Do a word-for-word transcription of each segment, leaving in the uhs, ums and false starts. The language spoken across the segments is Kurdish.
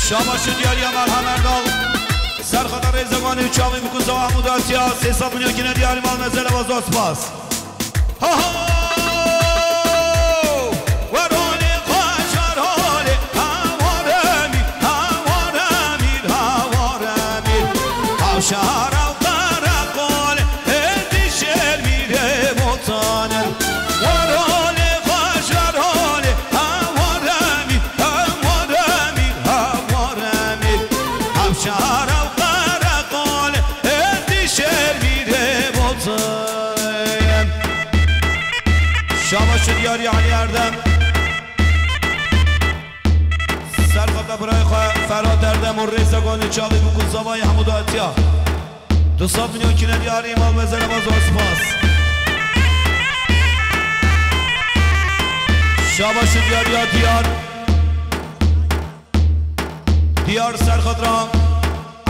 Şabaş û diyariya Merhem Erdal. Serxata rêzevanê û çavê bikû zawa hemû datiya sê sed milyon kine diyarî mal mezele ve zor spas. Ha ha! Werolê xweş werolê, ha waremî, ha waremî, ha waremî. Hawşara û qereqolê, êdî şêrmîrê botanin. Werolê xweş werolê, ha waremî, ha waremî, ha waremî. Hawşara û qereqolê, êdî şêrmîrê botanin. Şabaş û diyarî Elî Erdem. Serxata birayê xwe Ferhat Erdem û rêzegonê çavê bûk û zavayê hemû datiya. Du sed milyon kine diyarî mal mezele ve zor spas. Şabaş û diyariya diyar. Diyar Serxat ra.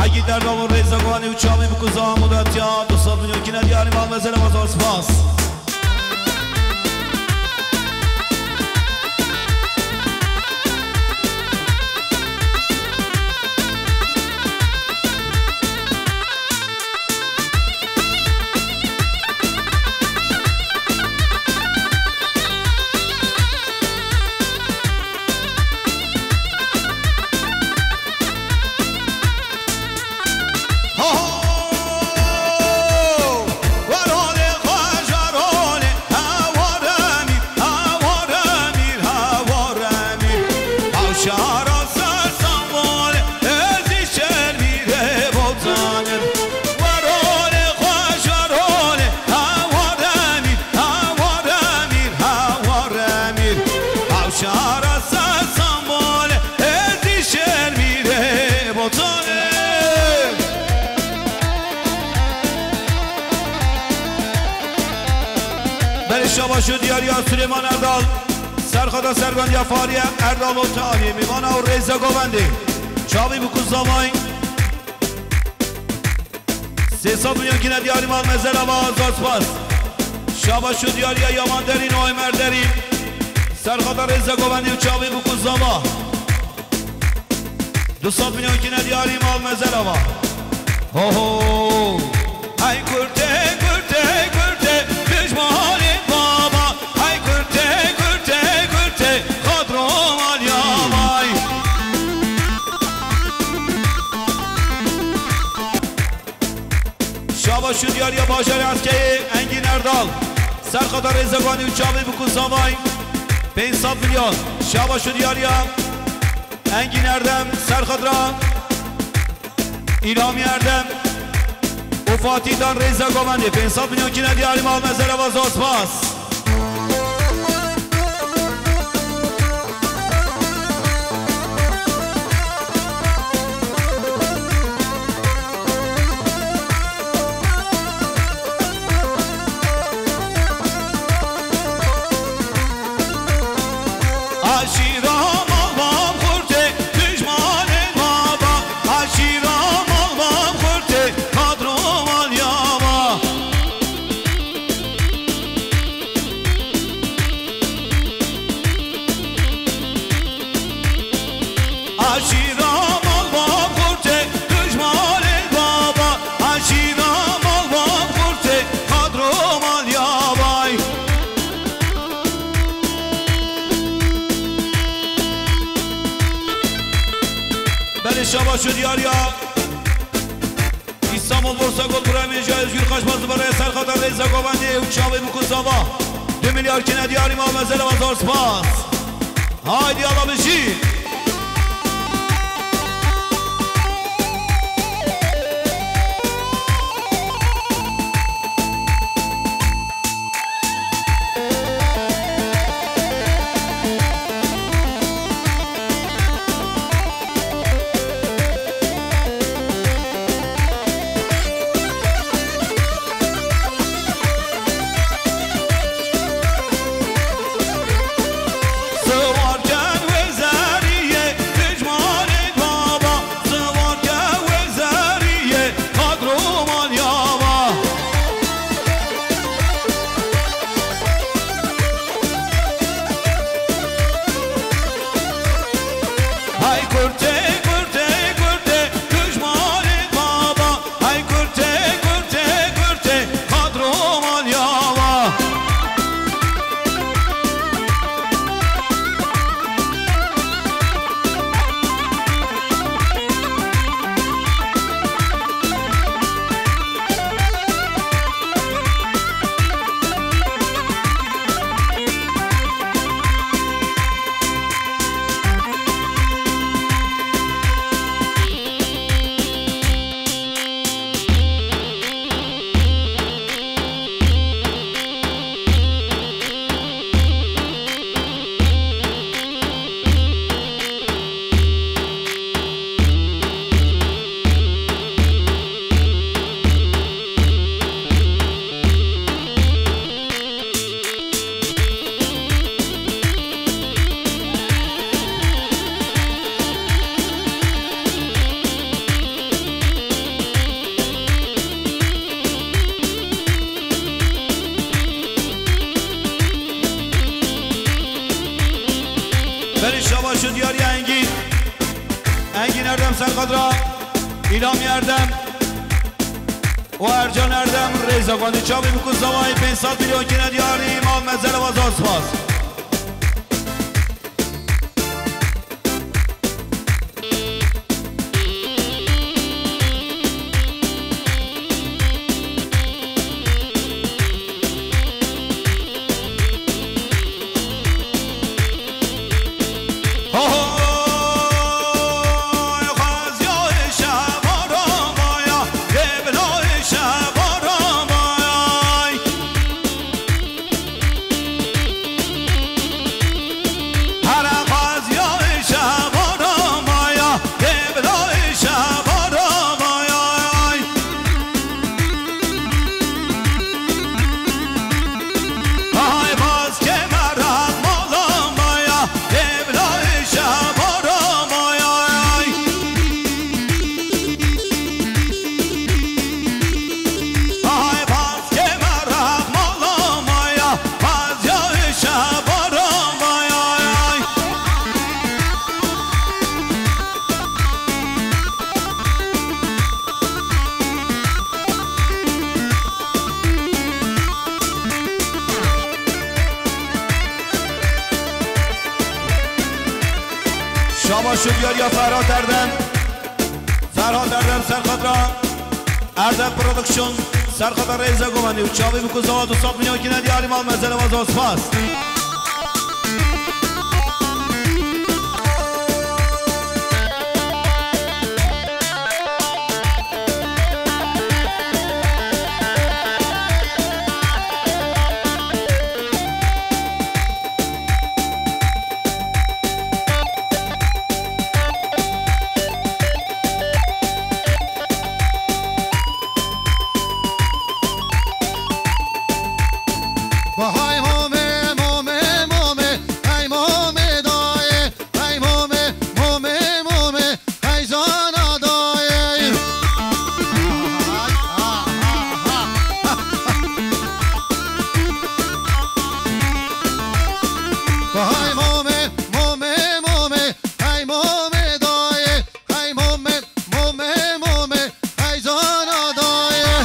Egîd Erdal û rêzegonê û çavê bûk û zawa hemû datiya. Du sed milyon kine diyarî mal mezele ve zor spas. Belê şabaş û diyariya Süleyman Erdal. Serxada serbendiya Fahriye Erdal û Tahî, mîvana û rêze govendê. Çavî bûk û zavayî. Sê sed milyon kine diyarî mal mezela va zor spas. Şabaş û diyariya Yaman Derîn û Ömer Derîn. Serxada rêze govendê û çavî bûk û zava. Du sed milyon kine diyarî mal mezela va. Ho ho. Ay kurte, kurte, kurte, dijmanê baba. Ay kurte, kurte, kurte, xadro mal ya vay. Şabaş û diyariya bajarê Eskeyê Engîn Erdal. Serxada rêzevanî û çavê bûk û zavayî. Pênc sed milyon. Şabaş û diyariya Engîn Erdem, Serxat ra. İlhami Erdem û Fatîh Dan rêze govendê. Pênc sed milyon kine diyarî mal mezele va zor spas. Aşîra malbam xurtê, dijmanê baba. Aşîra malbam xurtê, kadro mal yava. Aşîra malbam xurtê, dijmanê baba. Aşîra malbam xurtê, kadro mal yavay. Belê şabaş û diyariya. İstanbul Borsa Gol Buraya Mecra Özgür Kaçmaz Numaraya Serxata Reza Govendê û çavê bûk û zava. Du milyar kine diyarî ma mezele va zor spas. Haydi ala bijî. Siwarken wê zerî Erdem Serkadra, İlham Erdem û Ercan Erdem rêza gund û çavê bikû zavayê pênc sed milyon kine diyarî, mal mezel e, zor spas. Şabaş û diyariya Ferhat Erdem. Ferhat Erdem Serkadra. Erdem Production. Serkadra rêze guvenî û çavî bikû zawa du sed milyon kine diyarî, mal mezel e, zor spas. Bahay mome, mome, mome, hey mome dayê, hey mome, mome, mome, hey cana dayê. Bahay mome, mome, mome, hey mome dayê, hey mome, mome, mome, hey cana dayê.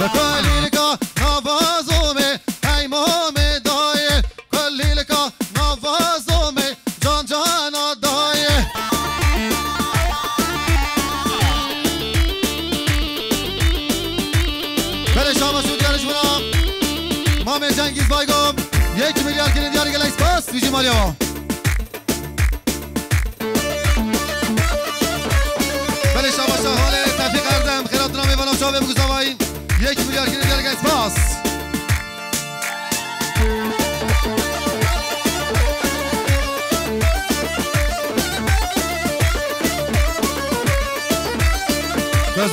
Be kalîlka nava zomê, hey mome dayê. Kalîlka nava zomê, can cana dayê. Belê şabaş û diyarî ji wana. Mamê Cengiz Baygom, yek milyar kine diyarî, gelek spas, vî jî maliya wa. Belê şabaşa halê Tevfîk Erdem, xêratina mêvana çavê bikû zavayî. Yek milyar kine diyarî, gelek spas.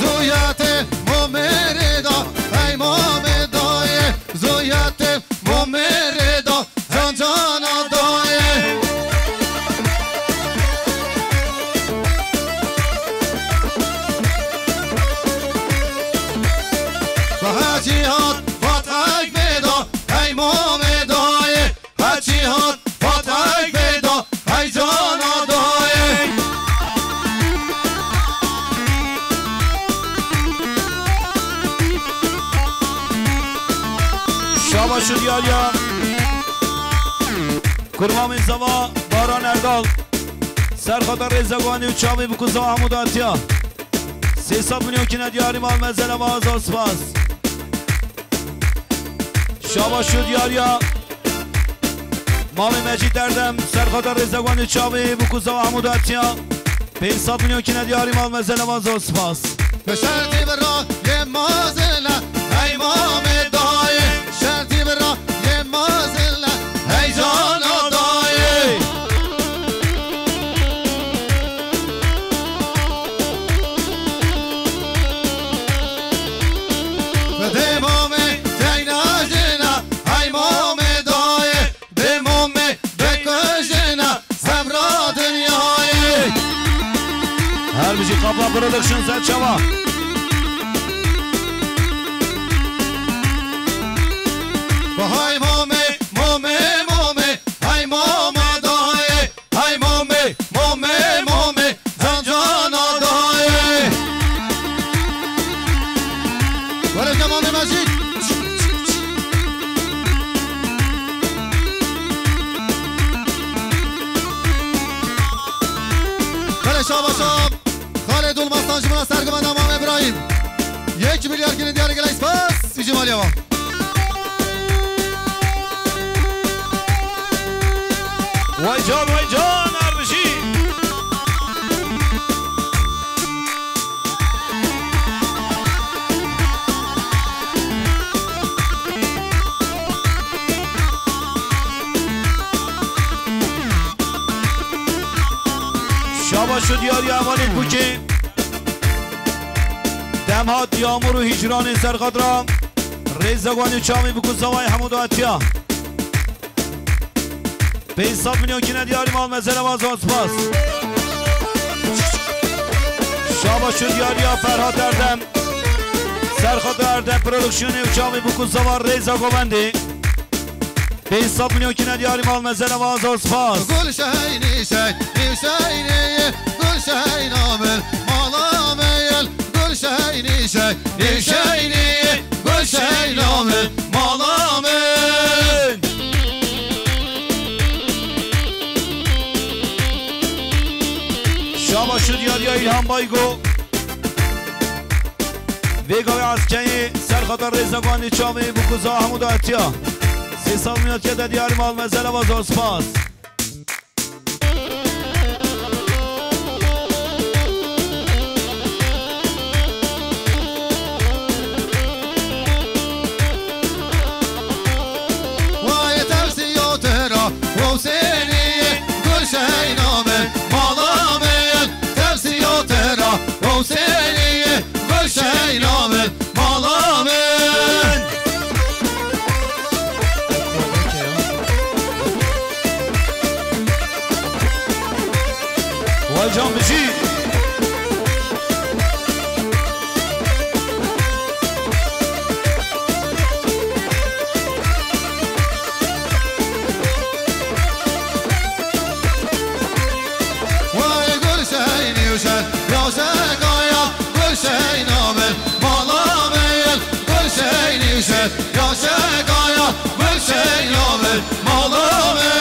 Zûyetê momê rê da, hey momê dayê. Zûyetê momê rê da, can cana dayê. Hecî hat fatek vê da, hey momê dayê. Hecî hat fatek vê da, hey cana dayê. Şabaş û diyariya. Kurmamê zava Baran Erdal. Serxata rêzeguanî û çavê bikû zava hemû datiya. Sê sed milyon kine diyarî, mal mezel e, zor spas. Şabaş û diyariya. Mamê Mecîd Erdem, serxata rêzeguanî çavê bû ku zawa hemû datiya. Pênc sed milyon kine diyarî, mal mezel e, zor spas. Bi şertî bi rayê mazin e, hey mamê dayê. Şertî bi rayê mazin e, hey cana dayê. Bi dê mamê teyna jina, hey mamê dayê. Dê mamê vekujina hevra dinyayê. Her bijî Kaplan Production ser çava. Milyar kirin diyarê gelek spas. Vî cemaliya wan. Vay can, vay can, her bijî. Şabaş û diyariya Emanê Bûkê. Dem hat yağmur û hicranê serxatra. Rêza Guandê Çamê bi ku zavayê hemû datiya. Pênc sed milyon kine diyarî mal mezele vazan spas. Şabaş û diyariya Ferhat Erdem. Serxatra Erdem Prodüksiyonê û Çamê bi ku zava Rêza Govendê. Pênc sed milyon kine diyarî mal mezele vazan spas. Gul şey nîşey, nîşey nîye, gul şey namel, mala meyel, gul şey nîşey, nîşey nîye, gul şey namel, mala men. Şabaş û diyariya İlhan Baygo. Vê gavê eskeyê serxata Rêza Guandê Çamê bi ku zava hemû datiya. Sê sed milyon kine diyarî mal mezele vazan spas. Vay tevsiyo tera, Huseyni, gul şey namel, mala meyel, tevsiyo tera, Huseyni, gul şey namel, mala men. Vay can bijî. Vay gul şey nîşe, ya şekaya, gul şey namel, mala meyel, gul şey nîşe, ya şekaya, gul şey namel, mala men.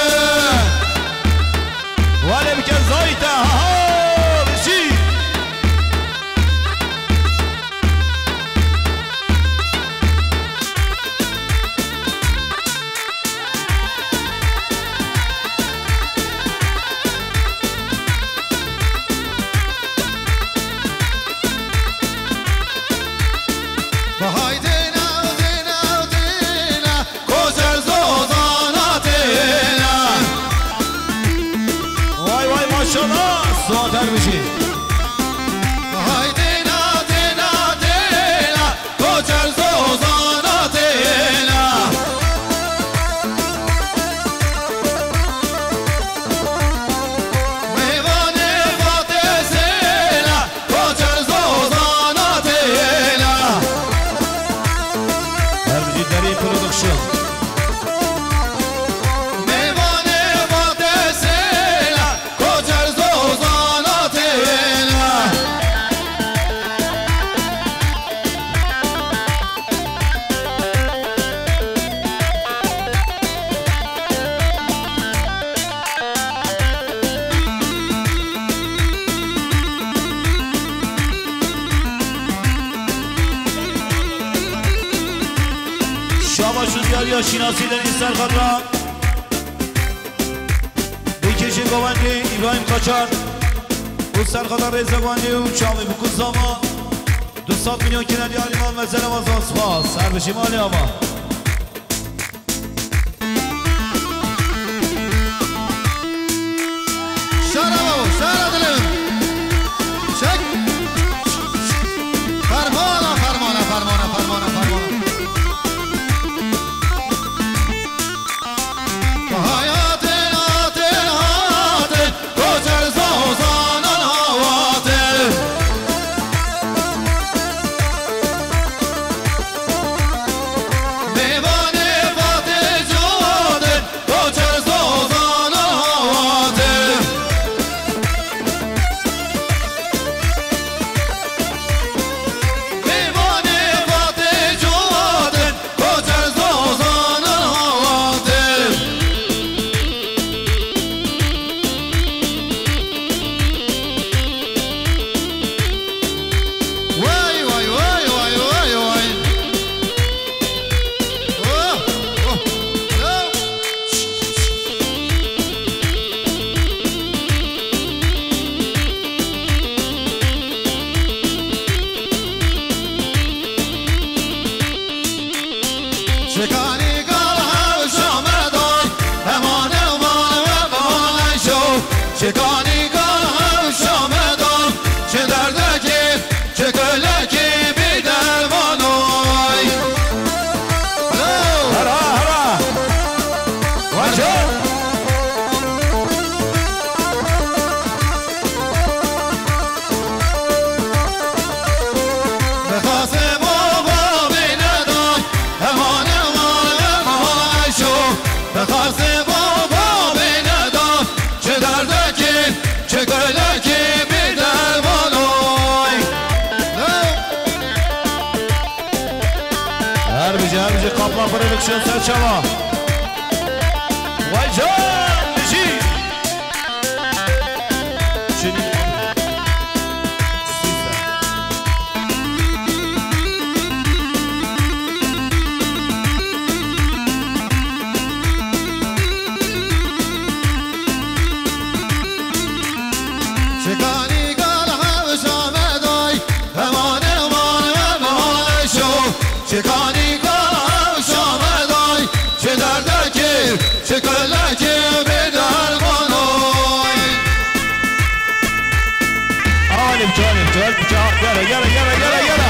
Wale bike zayte, ha, ha, bijî. Vay dêne, dêne, dêne, koçer zozana têne. Vay, vay, maşallah, Suat Erbişî. Vay dêne, dêne, dêne, koçer zozana têne. Meyvanê vatê sêne, koçer zozana têne. Her bijî derî production. Meyvanê vatê sêne, koçer zozana têne. Şabaş û diyariya şînasî derî serxatra. Bêkêşê govendê Îbrahîm Kaçar û serxata Rêza Guandê û Çavê Bikû Zama du sed milyon kine diyarî mal mezele vazan spas. Her bijî malê ava. Şara babo, şara dilim. Çek. Fermana, fermana, fermana, fermana, fermana. Hayatê, hayatê, hayatê, koçer zozana navate. Şikanî gala hewşa me day, heman heman heman şo. Şikanî gala hewşa me day, çi derdekê, çi kulekê bî dermanoy. Hera, hera. Vaca. Mixasê baba bêne day, heman heman heman şo. Mixasê baba bêne day, çi derdekê, çi kulekê bî dermanoy. Her bijî, her bijî Kaplan Production ser çava. Vay can, bijî. Şikanî gala hewşa me day, heman heman heman şo. Şikanî gala hewşa me day, çi derdekê, çi kulekê bî dermanoy. Alî, alî, alî, gere, gere, gere, gere, gere.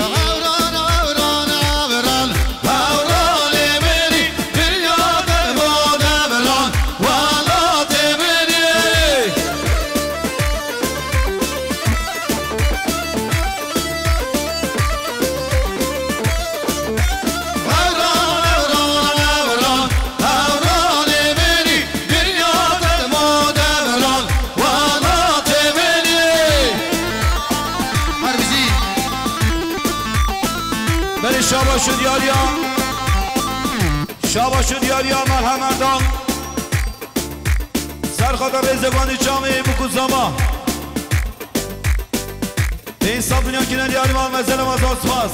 Hewran, hewran, hewran, hewranê min î, dinya derma devran, welatê min î. Hewran, hewran, hewran, hewranê min î, dinya derma devran, welatê min î. Her bijî. Belê şabaş û diyariya. Şabaş û diyariya Merhem Erdan. Ser xata rêzê Ganî Çamê Bikuzama. Pênc sed milyon kine diyarî mal mezele ma zor spas.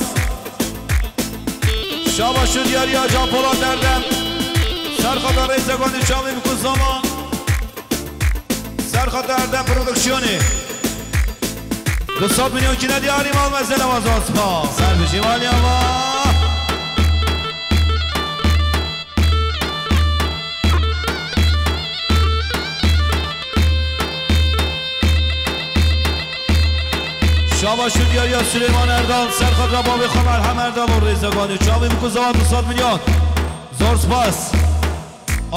Şabaş û diyarî Acan Polat Erdem. Ser xata rêzê Ganî Çamê Bikuzama. Ser xata Erdem Produksiyonê. Du sed milyon kine diyarî mal mezele ma zor spas. Ser bijî malî ama. Şabaş û diyariya Süleyman Erdal, ser xatra bavê xwe Merhem Erdal û rêzeganê çavê min ku zewa du sed milyon. Zor spas.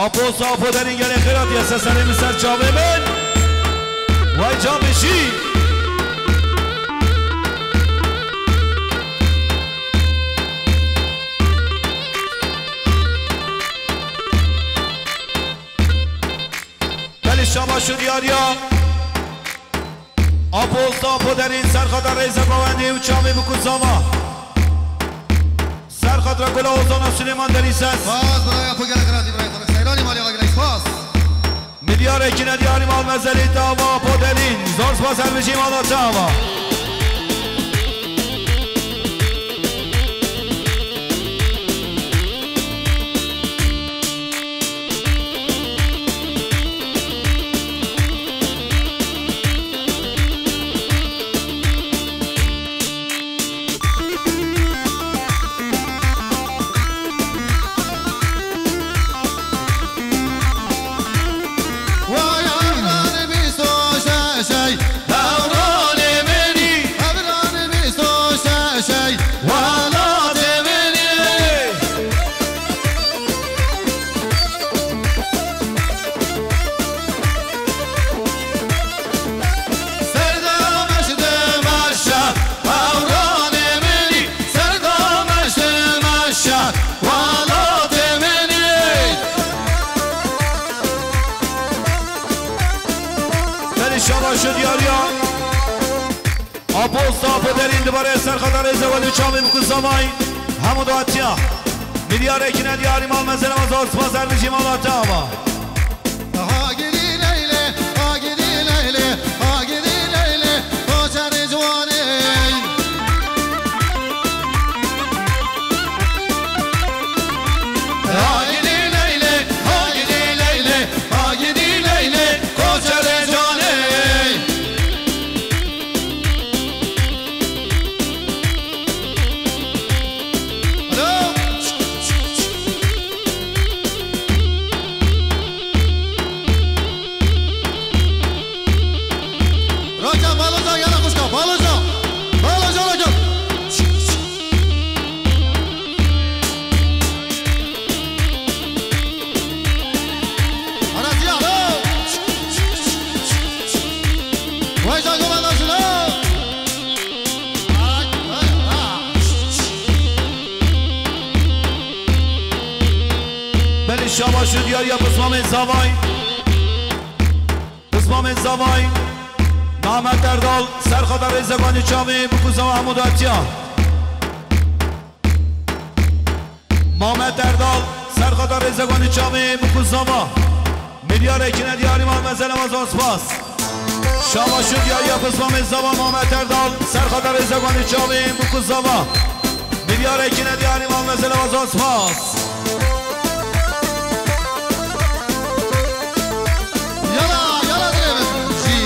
Apo, Apo derîn gelê xêr hatiye, se serê min ser çavê min. Vay can bijî. Belê şabaş û diyariya. Apo Usta, Apo Derîn, ser xata rêze bawendê û çavê bikû zava. Ser xatra Gula Ozana Süleyman Derî ses. Spas, birayê Apo gelek razî, birayê xwe. Seyranê malê xwe gelek spas. Milyarê kine diyarî mal mezelê te ava Apo Derîn. Zor spas her bijî mala te ava. Vay evran bîst û şeş ey, evranê min Serxada rêzewelî çavê bikû zavay hemû datiya. Milyarê kine diyarî mal mezele mezal spas her bijî mala te ava. Hagirî leylê, hagirî leylê, hagirî leylê, koçerê ciwanê. Hagirî leylê, hagirî leylê, hagirî leylê, koçerê ciwanê. Alo. Roca, baloca, yana xwişka, baloca. Baloca, roca. Araziya, alo. Vay, can, goman, nasıl, alo? Belê şabaş û diyariya pismamên zavay. Pismamên zavay. Mehmet Erdal, serxada rêzeganî çavê bikû zava hemû datiya. Mamet Erdal, serxada rêzeganî çavê bikû zava. Milyarê kine diyarî mal mezele mezal spas. Şabaş û diyariya pismamê zava Mamet Erdal, serxada rêzeganî çavê bikû zava. Milyarê kine diyarî mal mezele mezal spas. Yala, yala direvin jî.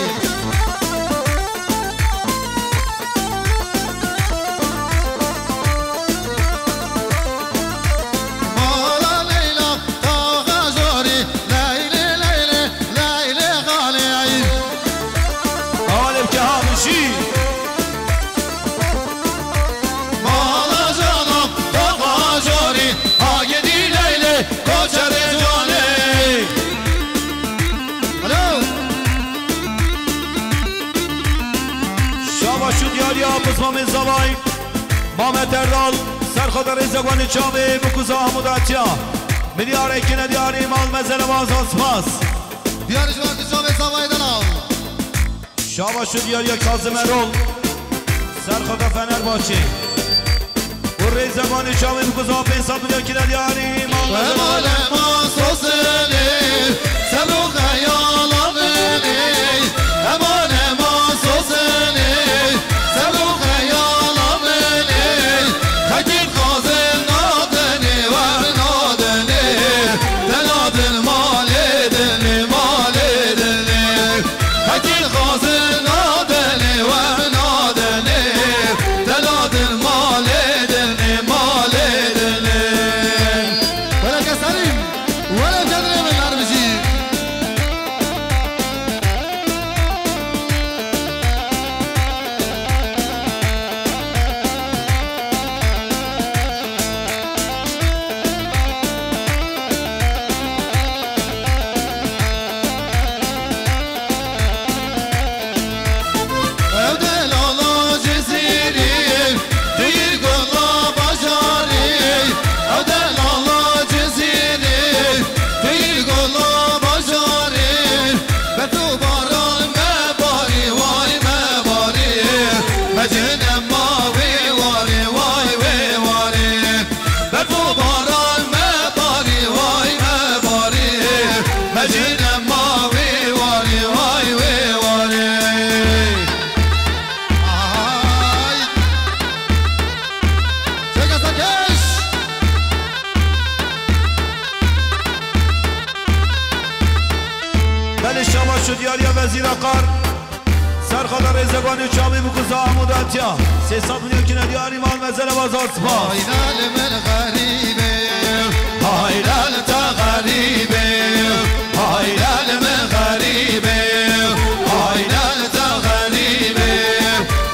Mala Leyla, taxa jorî, Leylê, Leylê, Leylê xalê. Alem ke hamşî. Mala jana, taxa jorî, agedî Leylê, koçerê canê. Alo. Şabaş û diyariya pismamê zavay. Mamet Erdal, serxada rêzeganî çavê bikû zava hemû datiya. Milyarê kine diyarî mal mezele mezal spas. Diyarî ji wan çavê zavayê delal. Şabaş û diyariya Kazim Erol, serxada Fenerbahçe. Û rêzeganî çavê bikû zava pênc sed milyon kine diyarî mal mezele. Emalema sosenê, sebro xeyala binê. Emalema sosenê, sebro xeyala binê. Xekî xazin nadinê, wer nadinê. Te nadin malê dinê, malê dinê. Xekî xazin nadinê, wer nadinê. Te nadin malê dinê, malê dinê. Wele keserî, wele cedrê min ler bijî. Ew delala Cizîrê, tu yî gola bajarê. Ew delala Cizîrê, tu yî gola bajarê. Berf û baran me barî, way me barî. Me cinem ma wê warê, way wê warê. Berf û baran me barî, way me barî. Me cinem ma wê warê, way wê warê. Ay. Çeka serkeş. Belê şabaş û diyariya Vezîra Qar. Serxada rêzeganî çavê bikû zava hemû datiya. Sê sed milyon kine diyarî mal mezele mezal spas. Ay lal min xerîbê. Ay lal te xerîbê. Ay lal min xerîbê. Ay lal te xerîbê.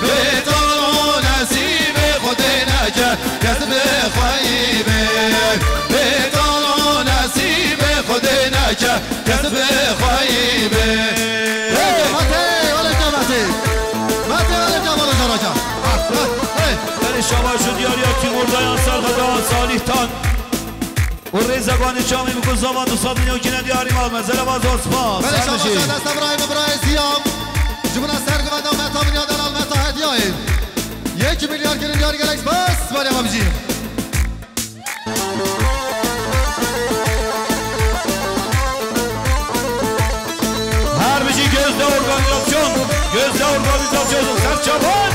Bêtal û nesîbê Xwedê neke kes bi xweyî bê. Bêtal û nesîbê Xwedê neke kes bi xweyî bê. Hey, Matê, wele ke Matê. Matê, wele ke, wele ke, wele ke. Ah, ah, hey. Belê şabaş û diyariya Timur Dayan, serxada Salih Tan. Û rêzeganî çavê bikû zava du sed milyon kine diyarî mal mezele mezal spas. Belê şabaş û dest Ebrahîm Ebrahîm Siyam. Ji bona sergivenda Meta Minya delal Meta hediyayê. Yek milyar kirin diyar gelek spas. Bari babacığım. Her bijî Gözde Organizasyon, Gözde Organizasyon, Serçaban.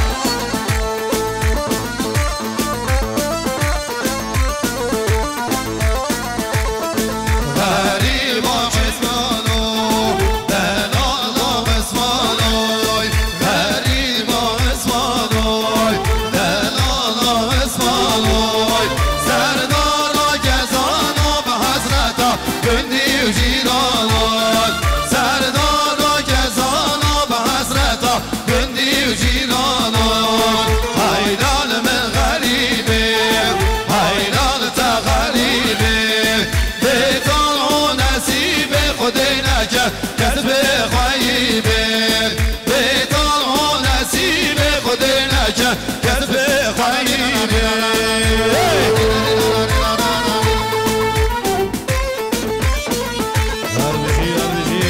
Xerîba Esmanoy, delala Esmanoy, xerîba Esmanoy, delala Esmanoy, serdara kezana bi hesreta gundî û cîranan, serdara kezana bi hesreta gundî û cîranan, heyran min xerîbê, heyran te xerîbê. Bêtal û nesîbê Xwedê neke kes bê xweyî bê. Bêtal û nesîbê Xwedê neke kes bê xweyî bê. Hey! Her bijî, her bijî.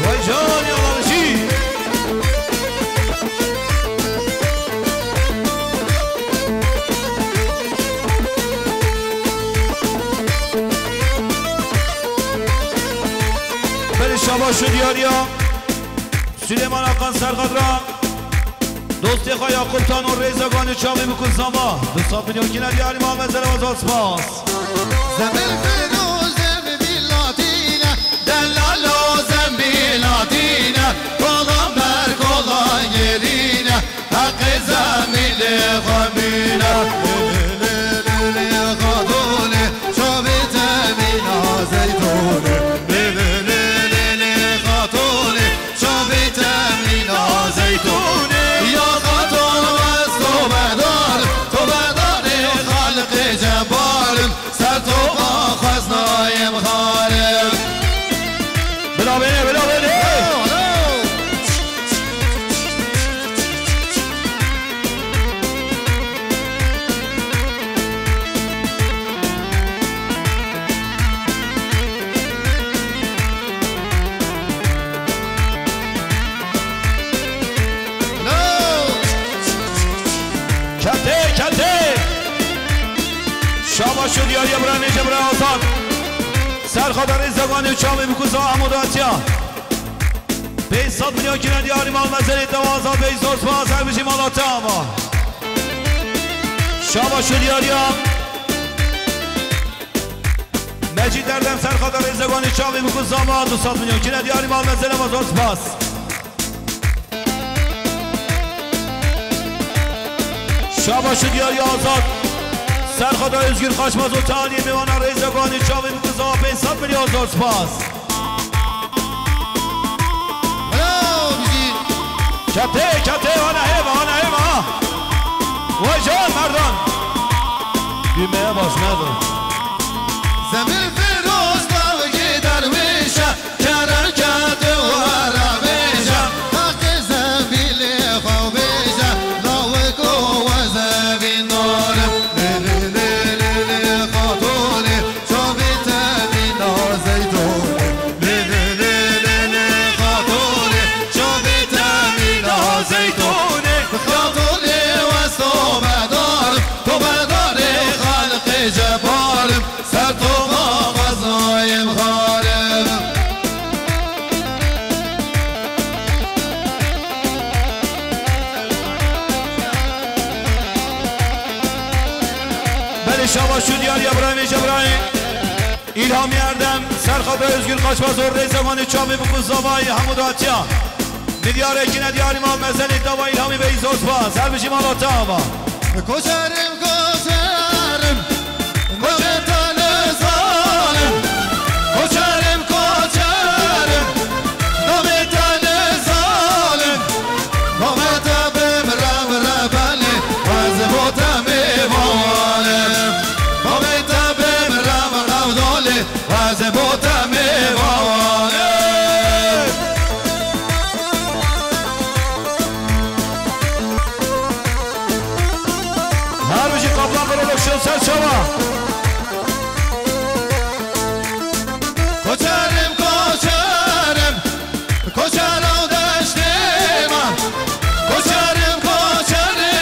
Vay can ya bijî. Belê şabaş û diyariya Süleyman Akan Serxadra. Dostê xwe Yakup Tan û rêza ganî çavê bikû zama. Du sed milyon kine diyarî ma mezele wazal spas. Zembil firoz zembil latîne, delalo zembil latîne, kolan ber kolan gelîne, heqê zembilê xwe mîne. Lê, lê, lê, lê, xatonê, çavê te mîna zeytonê. Lê, lê, lê, lê, lê, xatonê, çavê te mîna zeytûnê. Ya xaton ez tobedar im, tobedarê xelqê cebbar im, ser toba xweznayê em xar im. Bila bêne, bila bêne. Kete, kete! Şabaş û diyariya bira Nêce bira Azad. Serxada rêzeganê û çavê bikû za Hemû datiya. Pênc sed milyon kine diyarî mal mezelê te Azad Bey zor spas her bijî mala te ava. Şabaş û diyariya. Mecîd Erdem Serxada rêzeganê çavê bikû zama du sed milyon kine diyarî mal mezelê me zor spas. Şabaş û diyarî Azad. Serxada Özgür Kaçmaz û taliyê mêvana rêzeganê çavê bikû zama pênc sed milyon zor spas. Bravo, bijî. Ketê, ketê, ana hêva, ana hêva. Vay can merdan. Gülmeye başladı. Zembil firoz davgî derwîşe, kerem kete were bêje, heqê zembilê xwe bêje, lawik û wezevîn darim. Lê, lê, lê, lê, lê, xatonê, çavê te mîna zeytûnê. Lê, lê, lê, lê, lê, xatonê, çavê te mîna zeytûnê. Xatonê wez tobedarim, tobedarê xelqê cebbarim, ser toba xweznayê em xarim. Belê şabaş û diyariya Birayê Cebraîl. Îlhamî Erdem, Serxada Özgür Kaçmaz û rêzemanê çavê bikû zavayî hemû datiya. Milyarê kine diyarî ma mezelê dava Îlhamî Bey zor spas. Her bijî mala te ava. Koçerim, koçerim, navê te ne zalim. Koçerim, koçerim, navê te ne zalim. Navê te bimre mire belê, ez bo te mêvanim. Navê te bimre mire dalê, ez bo te mêvanim. Her bijî Kaplan Kralok şew ser çava. Koçerim, koçerim, koçer ew deştê me. Koçerim, koçerê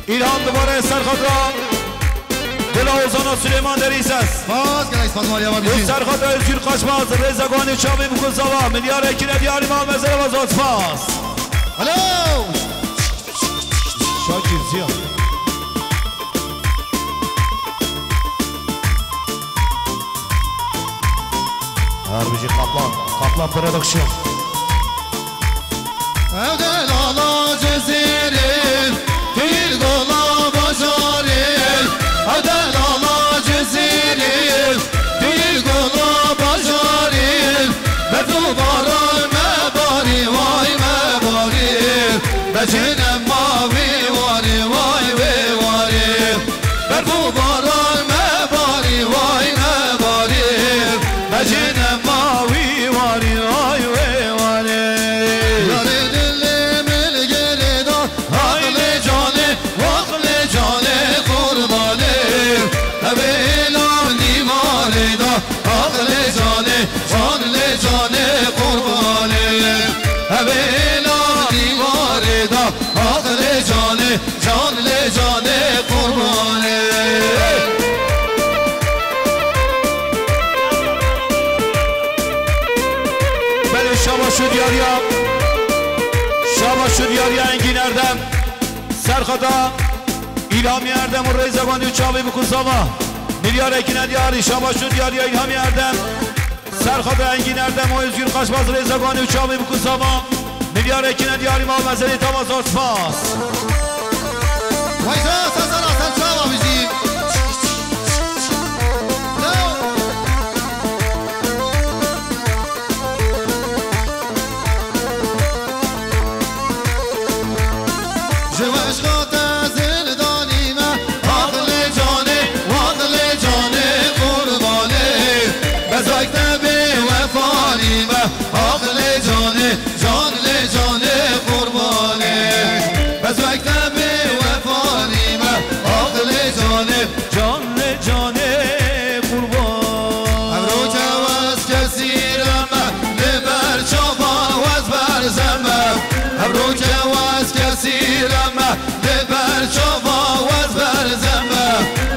Îlham dibare serxata Dila Ozana Süleyman Derîses. Spas, gelek spas, Maria Babî. Û serxata Özgür Kaçmaz, rêza guhanî çavî bikû zava, milyar ekine diyarî mal mezere ve zor spas. Alo! Şakir Ziya. Harbicî Kaplan. Kaplan Production. Ew delala Cizîrê, fîl gola bajarê. Ew delala Cizîrê, fîl gola bajarê. Berf û baran me barî, way me barî. Me cihê nema wî warî, way wê warî. Berf û baran me barî, way me barî. Me cihê nema wî warî, way wê warî. Yarê dilê min li gelê da, aqilê canê, aqilê canê qurbanê. Ev ê lan dîwarê da, aqilê canê, can lê canê qurbanê. Ev ê lan dîwarê da, aqilê canê, can lê canê qurbanê. Belê şabaş û diyariya, şabaş û diyariya Engîn Erdem. Serxata Îlhamî Erdem û rêza guhanî û çavî bikû zava. Milyar ekine diyarî, şabaş û diyariya Îlhamî Erdem. Serxata Engîn Erdem û Özgür Kaçmaz, rêza guhanî û çavî bikû zava. Milyar ekine diyarî mal mezerê tava zor spas. Vay zor, sen sana, sen çava bizi. Ji eşqa te zindanî me, aqilê canê, aqilê canê qurbanê. Bezayk te bê wefanî me, aqilê canê, can lê canê qurbanê. Bezayk te bê wefanî me, aqilê canê, can lê canê qurban. Evroke wez kesîre me, li ber çava wez berze me. Evroke wez kesîre me, li ber çava wez berze me.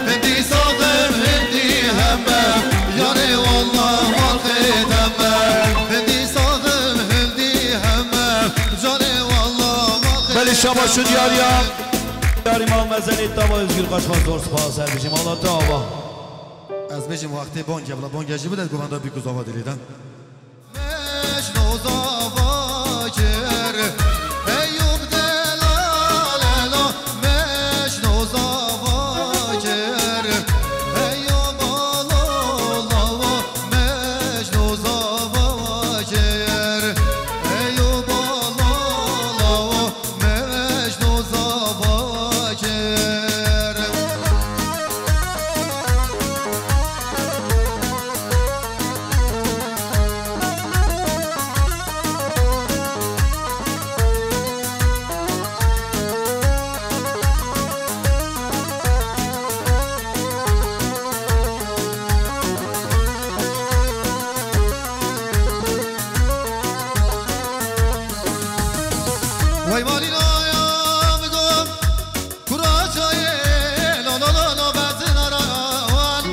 Hindî saxim, hindî heme, yarê wallah mal xête me. Hindî saxim, hindî heme, carê wallah mal xête me. Belê şabaş û diyariya. Diyarî mal mezenê tava Özgür Kaçmaz zor spas her bijî mala te ava. Ez bêjim wextê bangê, bila bangê jî bide, govenda bî ku zava dilê de. Mecno zava kir, Eyûb delal ela, Mecno zava kir, Eyûb alo lawo, Mecno zava kir, Eyûb alo lawo. Mecno zava kir. Vay malî naya bigom, kuraçayê, lo, lo, lo, lo, bezin arawan.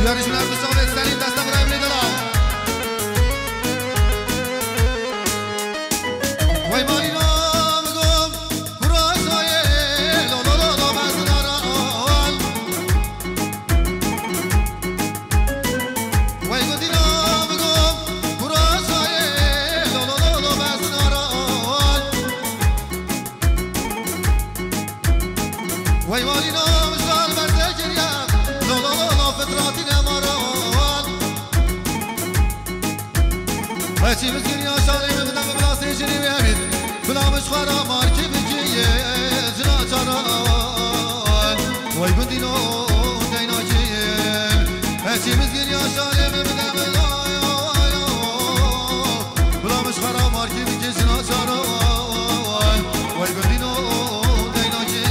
Yarışlar müsaade, Selim Dasta, Ibrahim Lidala. Vay Marina, Mugom, Kurasaye, lo, lo, lo, lo, Mazdara, Al. Wey gotîna min got, Kurasaye, lo, lo, lo, lo, bezin ara wan. Wey walîna min ji ber te kiriye, lo, lo, lo, lo, fitratîne mara wan. Heçî min kiriya şarê min, bide min bila sê jinî wê hemî. Bila min ji xwe ra markî bikiye. Çimiz gir yaşarê min bide min ay, ay, ay. Bulamiş xera markî bikê jina çara ay, ay. Way bidîno deynakê.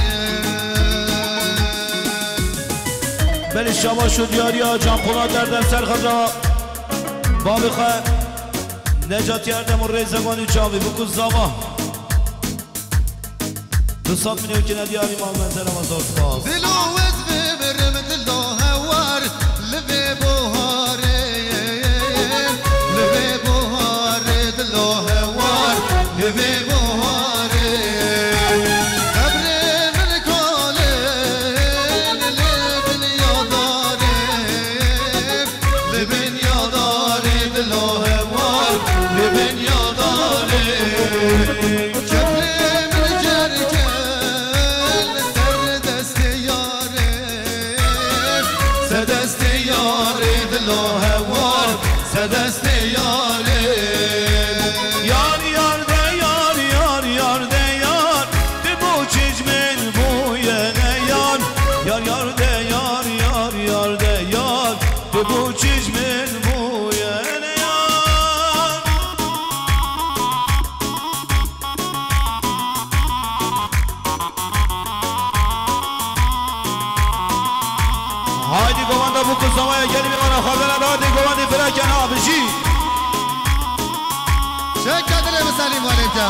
Belê şabaş û diyariya Can Polat Erdem Serxedra. Babê xwe Necatî Erdem û Rêzeganî Çavî biku zava. Du sed milyon kine diyarî mal mezela me zor spas. Dilo ez vê mirim dilo hewar, li vê buharê, li vê buharê dilo hewar, li vê buharê. Qebrê min kalê, li bin ya darê, li bin ya darê dilo hewar, li bin ya darê. Keflê min kerke li ser destê yarê, ser destê yarê dilo hewar, ser destê yarê. Yar, yar de yar, yar, yar de yar, ti bo çijmin bûye ne yar. Yar, yar de yar, yar, yar de yar, ti bo çijmin bûye ne yar. Haydi govanda bu kuzlamaya gelin bir bana hazır hadi govandi bırakın abiji. Şekka dilê min Selîm Welêt e.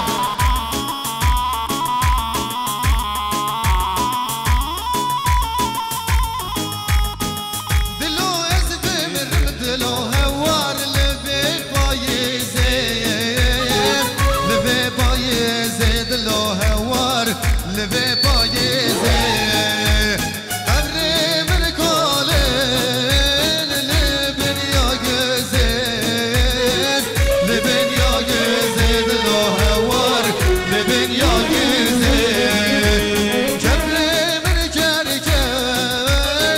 Dilo ez vê mirim dilo hewar li vê payîzê, li vê payîzê dilo hewar li vê payîzê. Qebrê min kalê li bin ya gizê, li bin ya gizê dilo hewar, li bin ya gizê. Qebrê min kerke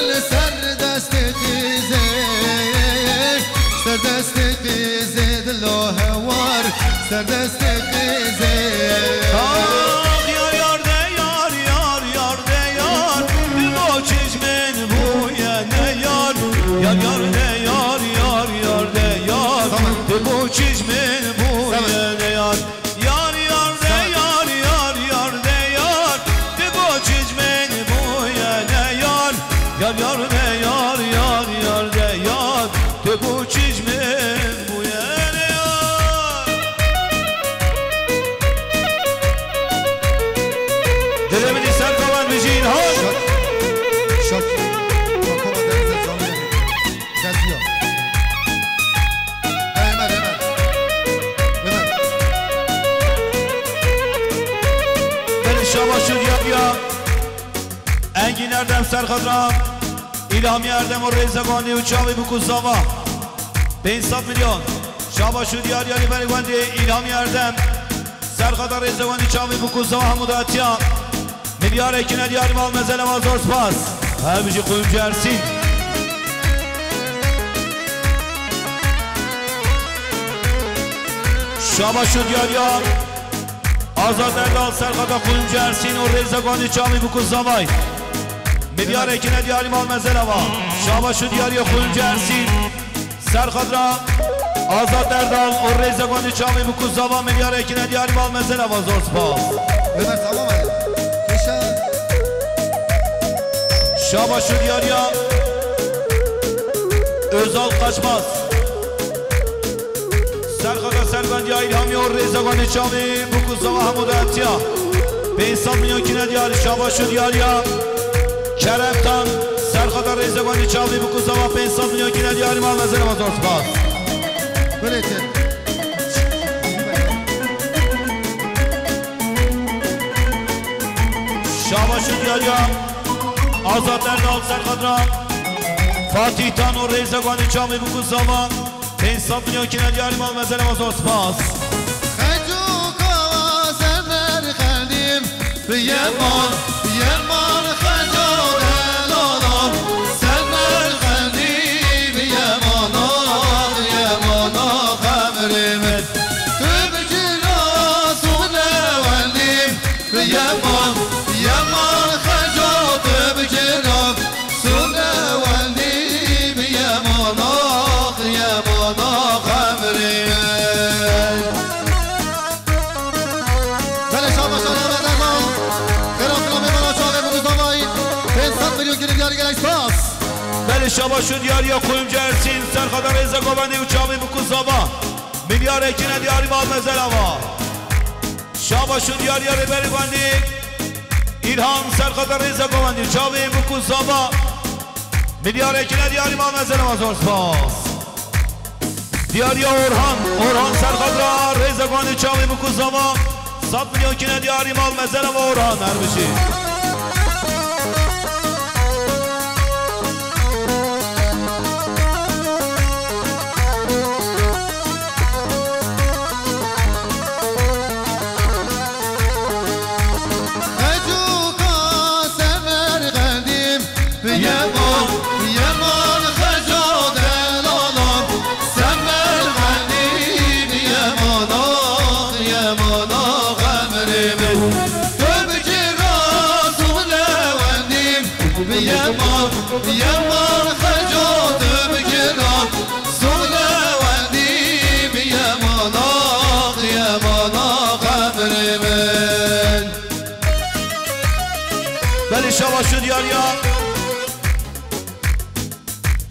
li ser destê qîzê, ser destê qîzê dilo hewar, ser destê qîzê. Ax yar yar de yar, yar yar de yar, ti bo çijmin bûye ne yar. Yar yar de yar, yar yar de yar, ti bo çijmin bûye ne yar. Yar yar de yar, yar yar de yar, ti bo çijmin bûye ne yar. Yar yar de yar, yar yar de yar, ti bo çijmin bûye ne yar. Dilê min î ser kalan bijîn ha. Şak-, şak-, şakoma denize canlı. Gaziya. Ömer, Ömer. Ömer. Belê şabaş û diyariya Engîn Erdem Serxedra, Îlhamî Erdem û Rêzeganî û Çavî biku zava. Pênc sed milyon. Şabaş û diyariya li berê wendê Îlhamî Erdem. Serxedra Rêzeganî Çavî biku zava hemû datiya. Milyarek kine diyarî mal mezele ma zor spas. Her bijî Quyumcu Ersîn. Şabaş û diyariya Azad Erdal Serxedra Quyumcu Ersîn û Rêzeganî Çavî biku zavay. Milyarek kine diyarî mal mezele va. Şabaş û diyariya Quyumcu Ersîn. Serxedra Azad Erdal û Rêzeganî Çavî biku zava milyarek kine diyarî mal mezele va zor spas. Ömer tamam hadi. Yaşa. Şabaş û diyariya Özal Kaçmaz. Serxedra Serbendiya Îlhamî û Rêzeganî Çavî biku zava hemû datiya. Pênc sed milyon kine diyarî şabaş û diyariya. Kerem Tan, Serxedra Rêzeganî Çavî biku zava pênc sed milyon kine diyarî mal mezele va zor spas. Belê te. Şabaş û diyariya Azad Erdal Serxedra Fatîh Tan û Rêzeganî Çavî biku zava. Pênc sed milyon kine diyarî mal mezele va zor spas. Xeco kawa semer xelim, bi yeman, bi yeman xeco delala. Semer xelim, bi yemana, bi yemana xemrê min. Tu bi cira sune wendim, bi yeman, bi yeman xeco tu bi cira sune wendim, bi yeman. Spas. Belê şabaş û diyariya Kuyumcu Ersîn, serxada rêza govendî û çavê bûk û zava. Milyar ekine diyarî mal mezel ava. Şabaş û diyariya rêberê govendî. İlham serxada rêza govendî, çavê bûk û zava. Milyar ekine diyarî mal mezel ava, zor spas. Diyariya Orhan, Orhan serxadra rêza govendî, çavê bûk û zava. Sed milyon kine diyarî mal mezel ava Orhan, her bijî. Xecûka Semerqendî, Yeman, yeman xeca delalan, Semerqendî, yemana, yemana emrê min. Tu bikira zû lewendî, yeman, yeman xeca tu bikira zû lewendî, yemana, yemana emrê min. Belê şabaş û diyariya.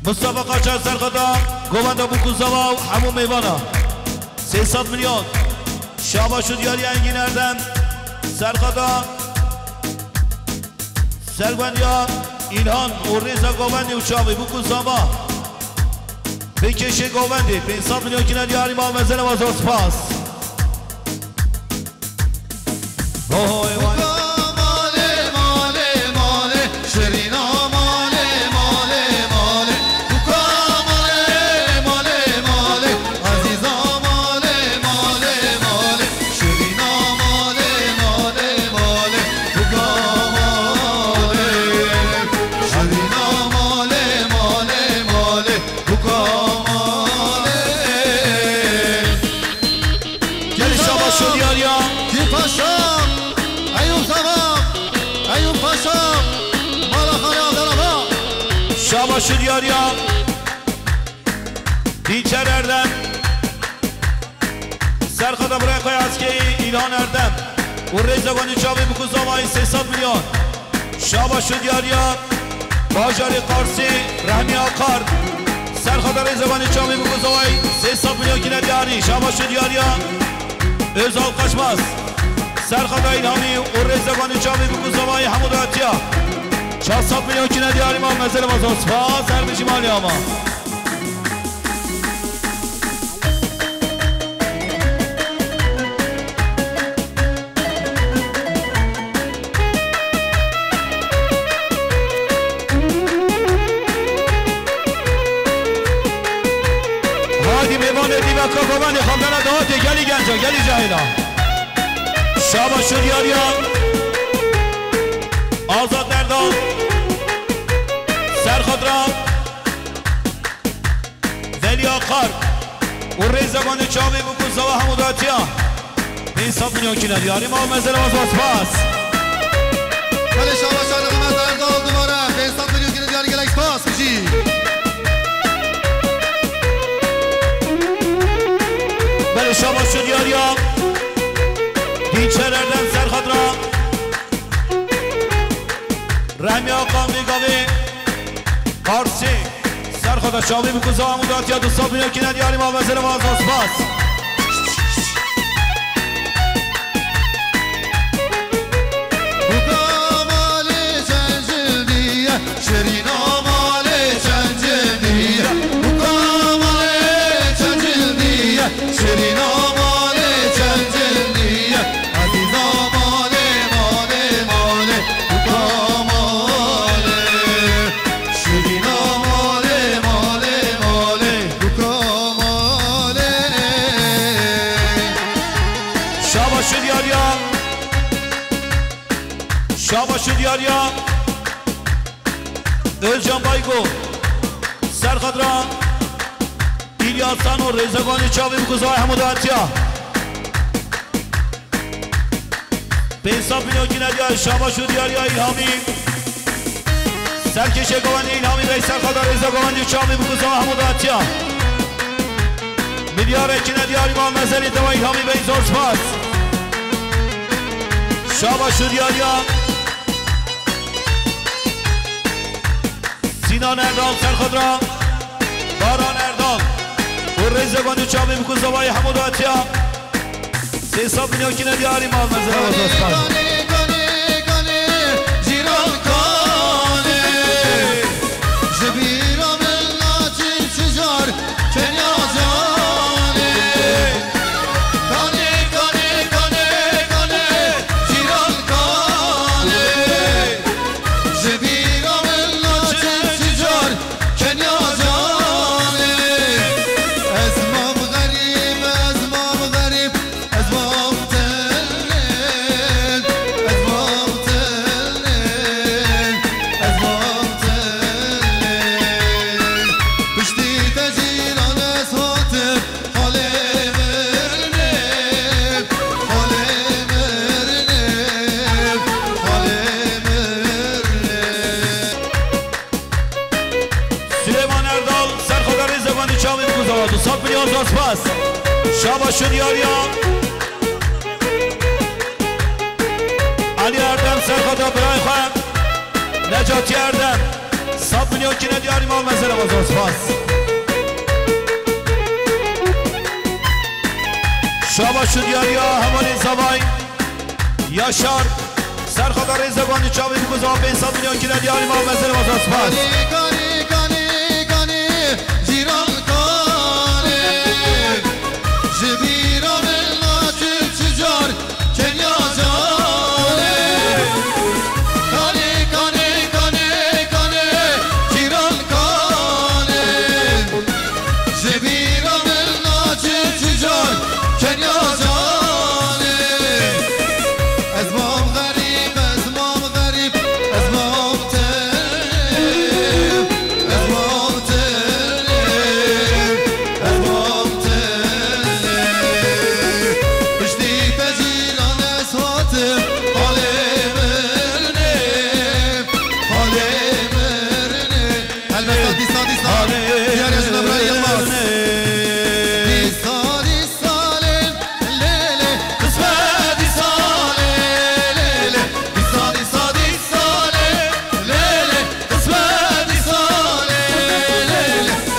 Mustafa Kaçar serxada, govenda bûk û zava û hemû mêvana. Sê sed milyon. Şabaş û diyariya Engîn Erdem. Serxada. Serwendiya İlhan û rêza govendî û çavê bûk û zava. Pêkêşê govendî. Pênc sed milyon kine diyarî mal mezel ava, zor spas. Oy, vay. Buka male, male, male, şirîna male, male, male. Buka male, male, male, ezîza male, male, male. Şirîna male, male, male. Buka male, şirîna male, male, male. Buka male. Gelê şabaş û diyariya. Kî Paşa, Eyûp Sava, Eyûp Paşa, Mala Xalê Abdalava. Şabaş û diyariya. Dîçer Erdem. Serxada birayê xwe ya eskerî Îlhan Erdem û rêza govendî çavê bûk û zavayî sê sed milyon. Şabaş û diyariya bajarê Qarsî Rehmî Akar. Serxada rêza govendî çavê bûk û zavayî sê sed milyon kine diyarî. Şabaş û diyariya Özal Kaçmaz. Serxada Îlhamî û rêza govendî çavê bûk û zavayî hemû datiya. Çar sed milyon kine diyarî mal mezel ava, zor spas, her bijî malê ava. Haydi mêvanê dîveka govendê xandana dahatê gelî genca, gelî cahila. Şabaş û diyariya. Azad Erdal. Serxadra. Velî Akar û rêza govendî çavê bûk û zava hemû datiya. Pênc sed milyon kine diyarî mal mezel ava, zor spas. Belê şabaş û diyariya Erdal dubare pênc sed milyon kine diyarî, gelek spas bijî. Belê şabaş û diyariya. Dîçer Erdem Serxadra. Rehmî Akan Vîgavê Qarsî. Serxada çavê bûk û zava hemû datiya, du sed milyon kine diyarî mal mezel ava, zor spas. Buka malê çend cildî ye, şirîna malê çend cildî ye. Buka malê çend cildî ye, şirîna malê çend cildî ye. Ezîza malê, malê, malê, buka malê. Şirîna malê, malê, malê, buka malê. Şabaş û diyariya. Şabaş û diyariya. Özcan Baygo. Serxadra. Îlyasan û rêza govendî çavê bûk û zavayî hemû datiya. Pênc sed milyon kine diyarî, şabaş û diyariya Îlhamî. Serkêşê govendî Îlhamî Bey, serxada rêza govendî çavê bûk û zava hemû datiya. Milyar ekine diyarî mal mezelî dewa Îlhamî Bey, zor spas. Şabaş û diyariya. Sinan Erdal, Serxadra, Baran Erdal. Û rêzek wan û çavê bikû zavayê hemû datiya. Sê sed milyon kine diyarî mal mezin, Ewaz Osman. Kanê, kanê, kanê, cîran kanê. Ji bîra min naçin çi car Kenya canê. Kanê, kanê, kanê, kanê, cîran kanê. Ji bîra min naçin çi car Kenya canê. Ez mam xerîb, ez mam xerîb, ez mam tenê. Ez mam tenê, ez mam tenê. Piştî te cîran ez hatim halê mirinê, halê mirinê, halê mirinê. Süleyman Erdal, Serxoda Rêzevandî çavê bikû zava, du sed milyon zor spas. Şabaş û diyariya. Elî Erdem, Serxoda birayê xwe. Necatî Erdem, sed milyon kine diyarî mal mezin, Ewaz Ospas. Şabaş û diyariya hevalên zavay. Yaşar, Serxoda Rêzevandî çavê bikû zava, pênc sed milyon kine diyarî mal mezin, Ewaz Ospas. Kanê, kanê, kanê, kanê, cîran kanê. Ji bîra min naçin çi car Kenya canê. Kanê, kanê, kanê, kanê, cîran kanê. Ji bîra min naçin çi car Kenya canê. Ez mam xerîb, ez mam xerîb, ez mam tenê. Ez mam tenê, ez mam tenê. Piştî te cîran ez hatim halê mirinê, halê mirinê. Helbesta dîsa, dîsa. Halê mirinê. Diyar Yazın Emre Yılmaz. Dîsa, dîsa, lê, lê, lê. Qismet dîsa, lê, lê, lê. Dîsa, dîsa, dîsa, lê, lê, lê. Qismet dîsa lê lê lê,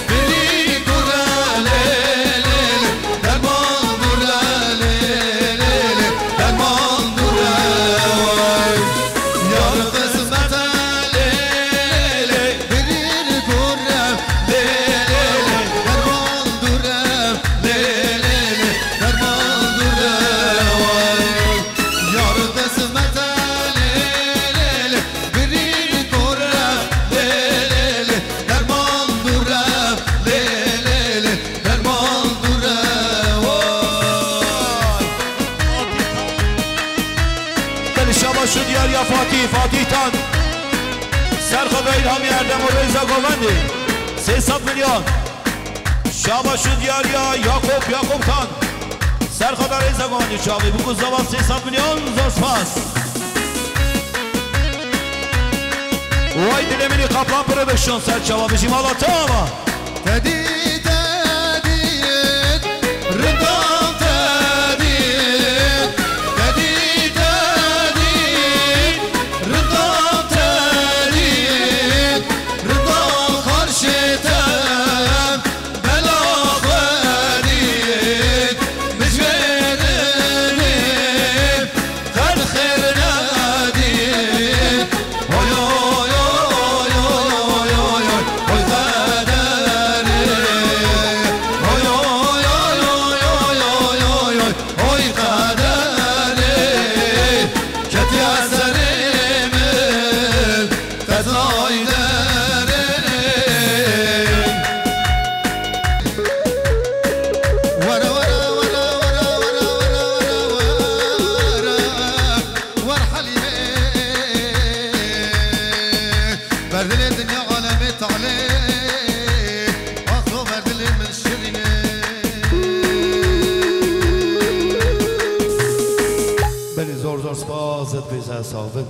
birî kure lê lê lê, derman dure lê lê lê, derman dure way. Yar qismete lê lê lê, birî kure lê lê lê, derman dure lê lê lê, derman dure way. Yar qismete lê lê lê, birî kure lê lê lê, derman dure lê lê lê, derman dure. Vay! Belê şabaş û diyar ya Fatîh, Fatîh Tan. Serxoda İlham Erdem û Rêza Govendî. Sê sed milyon. Şabaş û diyar ya Yakup, Yakup Tan. Serxoda Rêza Govendî çavê bikû zava, sê sed milyon, zor spas. Way dilê min î Kaplan Production ser çava bijî mala te ava. Tedî, tedî, rindan tedî, tedî, tedî, rindan tedî, rindan xarşê te. Bela xwe dît, mijwêrinê qet xêr nedît. Oy, oy, oy, qederê. Oy, oy, oy, qederê. Ketiye serê min. Qezay derê. Were, were, were. Wer Helîmê. Berdilê dinya alemê talê. Axo berdilê min şirînê. Belê zor zor spas, ez dibêjim sax bin.